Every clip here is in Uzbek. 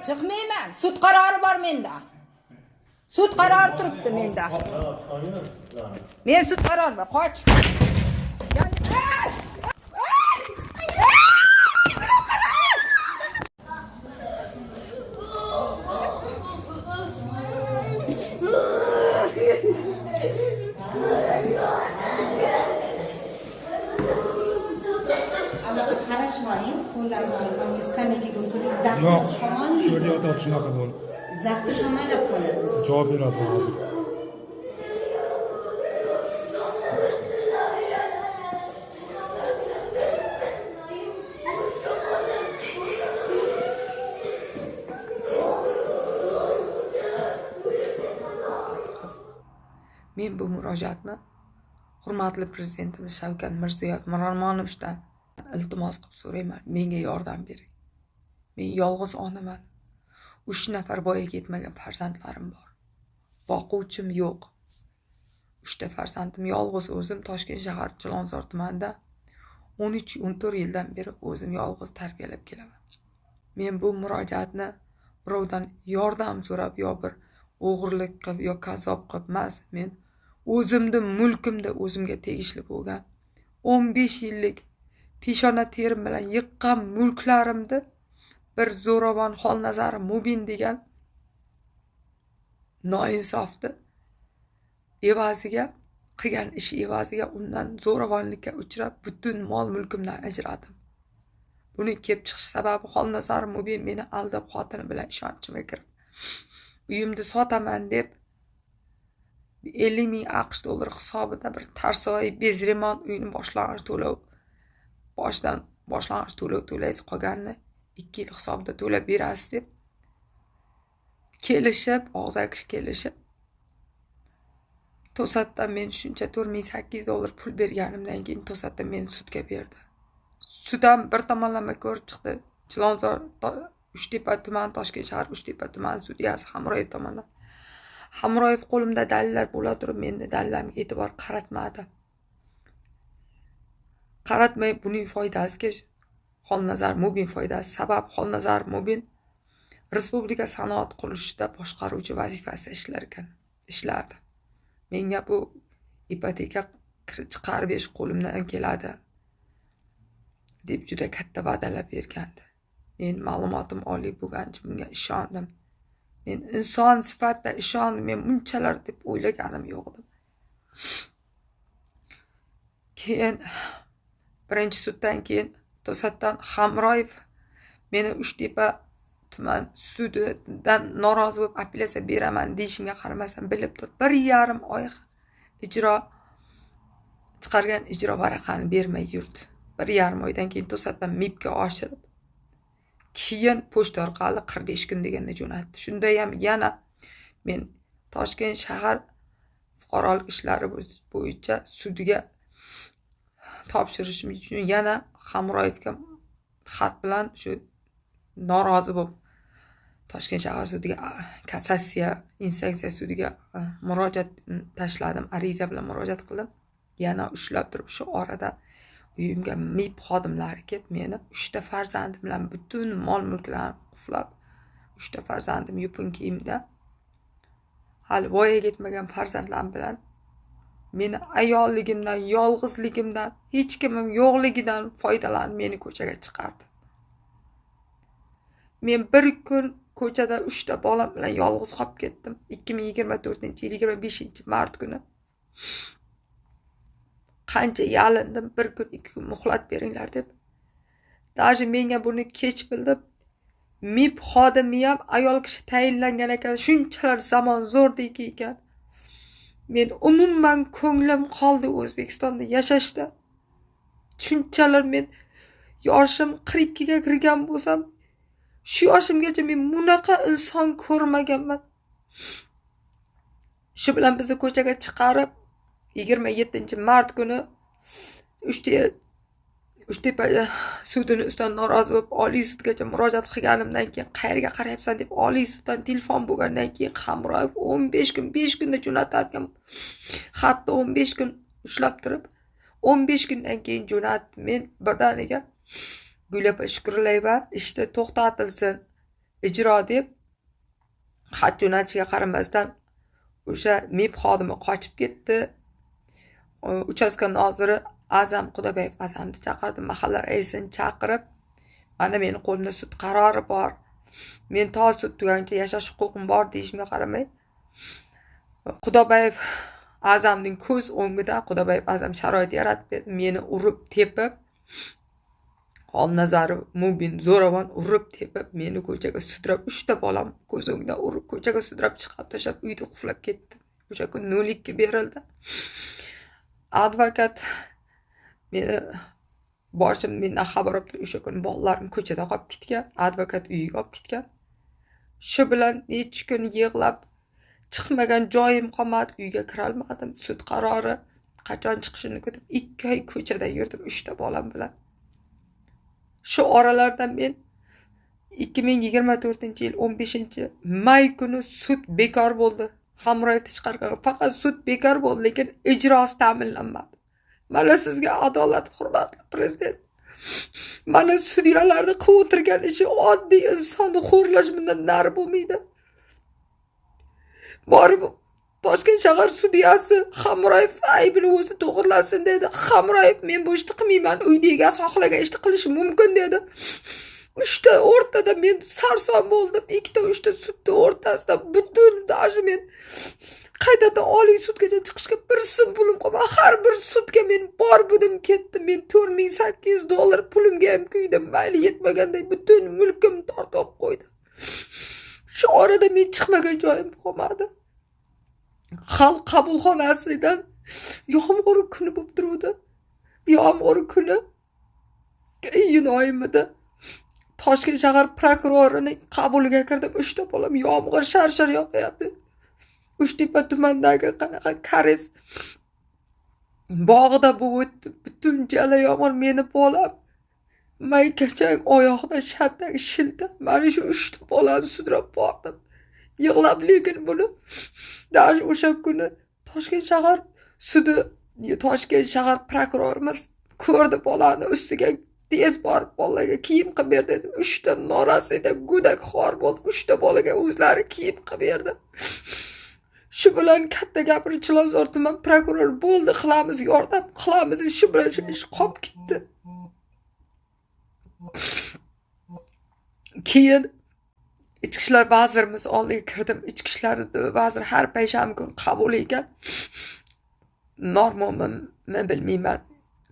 Chiqmayman. Sud qarori bor menda. Sud qarori turibdi menda. Men sud qarori bor. Qoch. Anaqa qarashmang, qo'llarini olib, skameykaga o'tirib, zaxti Yo'q, shamol, shu yerga yotadi shunaqa bo'lib. Zaxti shamollab qoladi. Javob beradi hozir. Men bu murojaatni hurmatli prezidentimiz Shavkat Mirziyoyev Miromonovichdan iltimos qilib so'rayman. Menga yordam bering. Men yolg'iz onaman. 3 nafar voyaga yetmagan farzandlarim bor. Boquvchim yo'q. 3 ta farzandim, yolg'iz o'zim Toshkent shahar Chilonzor tumanida 13-14 yildan beri o'zim yolg'iz tarbiyalab kelaman. Men bu murojaatni birovdan yordam so'rab yo bir o'g'irlik qilib yo kazzob qilib emas, men o'zimni mulkimda o'zimga tegishli bo'lgan 15 yillik peshona terim bilan yiqqan mulklarimni bir zo'ravon Xolnazar Mubin degan noinsofni evaziga, qilgan ishi evaziga undan zo'ravonlikka uchrab butun mol mulkimdan ajradim. Buni kelib chiqish sababi Xolnazar Mubin meni aldab xotini bilan ishonchimga kirib uyimni sotaman deb 50 ming AQSh dollari hisobida bir tarsoy bezremont uyni boshlang'ich to'lov boshidan boshlang'ich to'lov to'laysiz, qolganini 2 yil hisobida to'lab berasiz deb kelishib, og'zaki kelishib, to'satdan men shuncha 4800 dollar pul berganimdan keyin to'satdan meni sudga berdi. Sud ham bir tomonlama ko'rib chiqdi. Chilonzor Uchtepa tuman, Toshkent shahar Uchtepa tuman sudyasi Hamroyev tomonidan. Hamroyev qo'limda dalillar bo'la turib meni dalillarimga e'tibor qaratmadi. Qaratmay buning foydasiga Xolnazar Mubin foydasi. Sabab Xolnazar Mubin Respublika sanoat qurilishida boshqaruvchi vazifasida ishlar ekan, ishlardi. Menga bu ipoteka chiqarib berish qo'limdan keladi deb juda katta va'dalar bergandi. Men ma'lumotim oliy bo'lganicha bunga ishondim. Men inson sifatida ishondim. Men bunchalar deb o'ylaganim yo'q edi. Keyin birinchi suddan keyin to'satdan Hamroyev meni Uchtepa tuman sudidan norozi bo'lib apellyatsiya beraman deyishimga qaramasdan bilib turib 1,5 oy ijro chiqargan ijro varaqani bermay yurdi. 1,5 oydan keyin to'satdan MIBga oshirib, keyin pochta orqali 45 kun deganda jo'natdi. Shunda ham yana men Toshkent shahar fuqarolik ishlari bo'yicha sudiga topshirishim uchun yana Hamroyevga xat bilan shu norozi bo'lib Toshkent shahar sudiga kassatsiya instansiya sudiga murojaat tashladim, ariza bilan murojaat qildim. Yana ushlab turib shu orada uyimga MIB xodimlari kelib meni 3 ta farzandim bilan butun mol mulklarimni qulflab, 3 ta farzandim yupun kiyimda, hali voyaga yetmagan farzandlarim bilan meni ayolligimdan, yolg'izligimdan, hech kimim yo'qligidan foydalanib meni ko'chaga chiqardi. Men bir kun ko'chada 3 ta bolam bilan yolg'iz qolib ketdim. 2024-yil 25-mart kuni. Qancha yalindim, bir kun, 2 kun muhlat beringlar deb. Даже menga buni kech bildim. MIB xodimi ham ayol kishi tayinlangan ekan, shunchalar zamon zo'rdiki ekan. Men umuman ko'nglim qoldi O'zbekistonda yashashda. Shunchalar men yoshim 42 ga kirgan bo'lsam, shu yoshimgacha men bunaqa inson ko'rmaganman. Shu bilan bizni ko'chaga chiqarib 27-mart kuni Uchtepa sudini ustidan norozi bo'lib Oliy sudgacha murojaat qilganimdan keyin qayerga qarayapsan deb Oliy suddan telefon bo'lgandan keyin Hamroyev 15 kun, 5 kunda jo'natadigan xatni 15 kun ushlab turib 15 kundan keyin jo'natdi. Men birdaniga Gulapa Shukrullayeva ishda to'xtatilsin, Ijro deb xat jo'natishiga qaramasdan o'sha MIB xodimi qochib ketdi. Uchastka noziri Azam Xudobayev Azamni chaqirdi, mahalla raisini chaqirib, mana meni qo'limda sud qarori bor, men to sud tugaguncha yashash huquqim bor deyishimga qaramay, Xudobayev Azamning ko'z o'ngida Xudobayev Azam sharoit yaratib berdi, meni urib tepib, Xolnazarov Mubin zo'ravon urib tepib, meni ko'chaga sudrab, 3 ta bolam ko'z o'ngida urib ko'chaga sudrab chiqarib tashlab, uyda qulflab ketdi. O'sha kun 02 berildi. Advokat meni borishim mendan xabar olib turib, o'sha kuni bolalarim ko'chada qolib ketgan, advokat uyiga olib ketgan. Shu bilan necha kun yig'lab chiqmagan joyim qolmadi, uyga kirolmadim. Sud qarori qachon chiqishini kutib 2 oy ko'chada yurdim 3 ta bolam bilan. Shu oralarda men 2024-yil 15 may kuni sud bekor bo'ldi. Hamroyevni chiqargan, faqat sud bekor bo'ldi, lekin ijrosi ta'minlanmadi. Mana sizga adolat, hurmatli prezident. Mana sudyalarni qilib o'tirgan ishi oddiy insonni xo'rlash, bundan nari bo'lmaydi. Borib Toshkent shahar sudyasi Hamroyev aybini o'zi to'g'irlasin dedi. Hamroyev men bu ishni qilmayman, uyni egasi xohlagan ishni qilishi mumkin dedi. 3 ta o'rtada men sarson bo'ldim. 2 ta 3 ta sudni o'rtasida butun даже men qaytadan oliy sudgacha chiqishga bir so'm pulim qolmadi. Har bir sudga men bor budim ketdim. Men $4800 pulimga ham kuydim. Mayli yetmaganday butun mulkimni tortib olib qo'ydi. Shu orada men chiqmagan joyim qolmadi. Xalq qabulxonasidan yomg'ir kuni bo'lib turuvdi. Yomg'ir kuni iyun oyimida Toshkent shahar prokurorining qabuliga kirdim. 3 ta bolam, yomg'ir shar-shar yog'yapti. Uchtepa tumanidagi qanaqa koreys bog'ida bo'lib o'tdi. Butun jala yomg'ir, meni bolam maykachang, oyoqda shatak shilta, mana shu 3 ta bolani sudrab bordim. Yig'lab, lekin buni даже o'sha kuni Toshkent shahar sudi, Toshkent shahar prokurorimiz ko'rdi bolani, ustiga tez borib bolalarga kiyim qilib ber dedi. 3 ta norasida go'dak xor bo'ldi. 3 ta bolaga o'zlari kiyim qilib berdi. Shu bilan katta gapirib, Chilonzor tuman prokuror bo'ldi, qilamiz, yordam qilamiz. Shu bilan shu ish qolib ketdi. Keyin Ichki ishlar vazirimiz oldiga kirdim. Ichki ishlar vaziri har payshanba kuni qabul ekan. Normominmi bilmayman.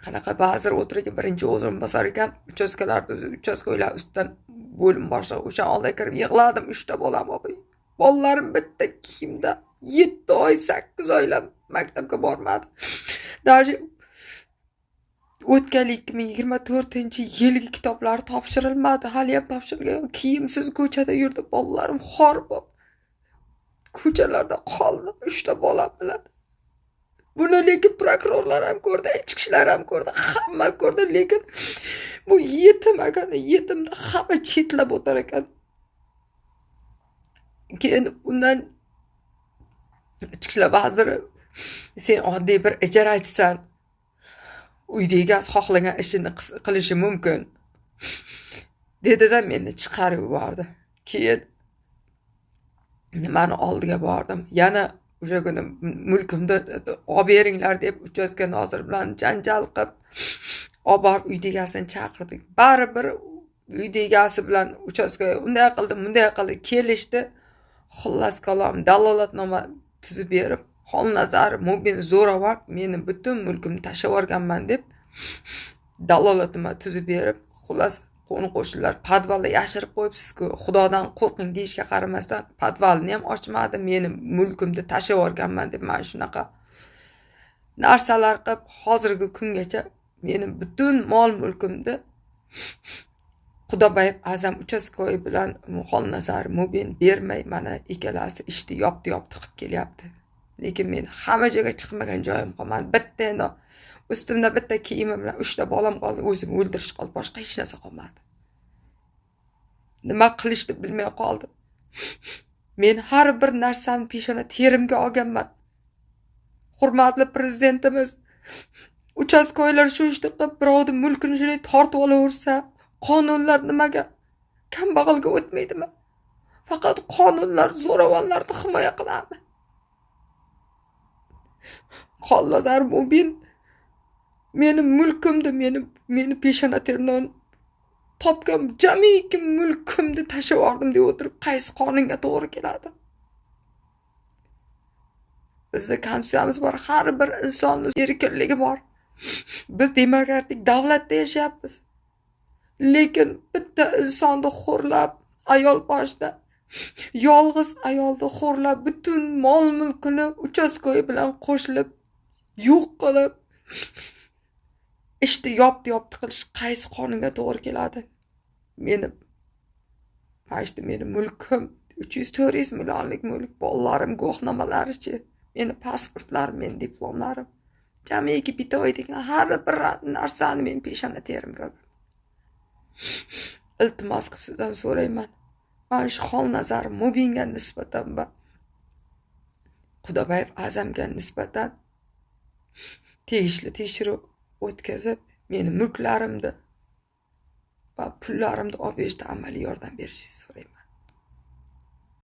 Qanaqa vazir o'tirgan, birinchi o'rinbosar ekan. Uchastkalarda uchastkoylar ustidan bo'lim boshlig'i, o'sha oldiga kirib yig'ladim. 3 ta bolam bor. Bolalarim bitta kiyimda 7 oy, 8 oylab maktabga bormadi. Даже o'tgan 2024-yilgi kitoblar topshirilmadi, haliyam topshirilgan yo'q. Kiyimsiz ko'chada yurdi bolalarim, xor bo'lib ko'chalarda qoldi 3 ta bolam bilan. Buni lekin prokurorlar ham ko'rdi, ichki ishlar ham ko'rdi, hamma ko'rdi, lekin bu yetim ekan, yetimni hamma chetlab o'tar ekan. Keyin undan Ichki ishlar vaziri, sen oddiy bir ijarachisan, uyni egasi xohlagan ishini qilishi mumkin dedida meni chiqarib yubordi. Keyin nimani oldiga bordim, yana o'sha kuni mulkimni olib beringlar deb uchastka nozir bilan janjal qilib olib borib uyni egasini chaqirdik. Baribir uyni egasi bilan uchastka unday qildi, bunday qildi, kelishdi. Xullas kalom, dalolatnoma tuzib berib, Xolnazar Mubin zo'ravon meni butun mulkimni tashlab yuborganman deb dalolatnoma tuzib berib, xullas qo'ni qo'shnilar podvalda yashirib qo'yibsiz-ku, xudodan qo'rqing deyishga qaramasdan podvalni ham ochmadi, meni mulkimni tashlab yuborganman deb mana shunaqa narsalar qilib, hozirgi kungacha meni butun mol mulkimni Xudobayev Azam uchastkoy bilan Xolnazar Mubin bermay, mana ikkalasi ishni yopdi yopdi qilib kelyapti. Lekin men hamma joyga chiqmagan joyim qolmadi. Bitta endi ustimda bitta kiyimim bilan 3 ta bolam qoldi, o'zim o'ldirish qoldi, boshqa hech narsa qolmadi. Nima qilishni bilmay qoldim. Men har bir narsani peshona terimga olganman. Hurmatli prezidentimiz, uchastkoylar shu ishni qilib birovni mulkini shunday tortib olaversa, qonunlar nimaga kambag'alga o'tmaydimi? Faqat qonunlar zo'ravonlarni himoya qiladimi? Xolnazar Mubin meni mulkimni, meni peshona terimdan topgan jamiki mulkimni tashlab yubordim deb o'tirib, qaysi qonunga to'g'ri keladi? Bizda konstitutsiyamiz bor, har bir insonni erkinligi bor. Biz demokratik davlatda yashayapmiz. Lekin bitta insonni xo'rlab, ayol boshida yolg'iz ayolni xo'rlab, butun mol mulkini uchastkoy bilan qo'shilib yo'q qilib, ishni yopdi qilish qaysi qonunga to'g'ri keladi? Meni mana meni mulkim 300-400 millionlik mulk, bolalarim guvohnomalarichi, meni pasportlarim, meni diplomlarim, jamiki bitoy degan har bir narsani men peshona terimga olgan. Iltimos qilib sizdan so'rayman. Mana shu Xolnazar Mubinga nisbatan va Xudobayev Azamga nisbatan tegishli tekshiruv o'tkazib, meni mulklarimni va pullarimni olib berishda amaliy yordam berishingizni so'rayman.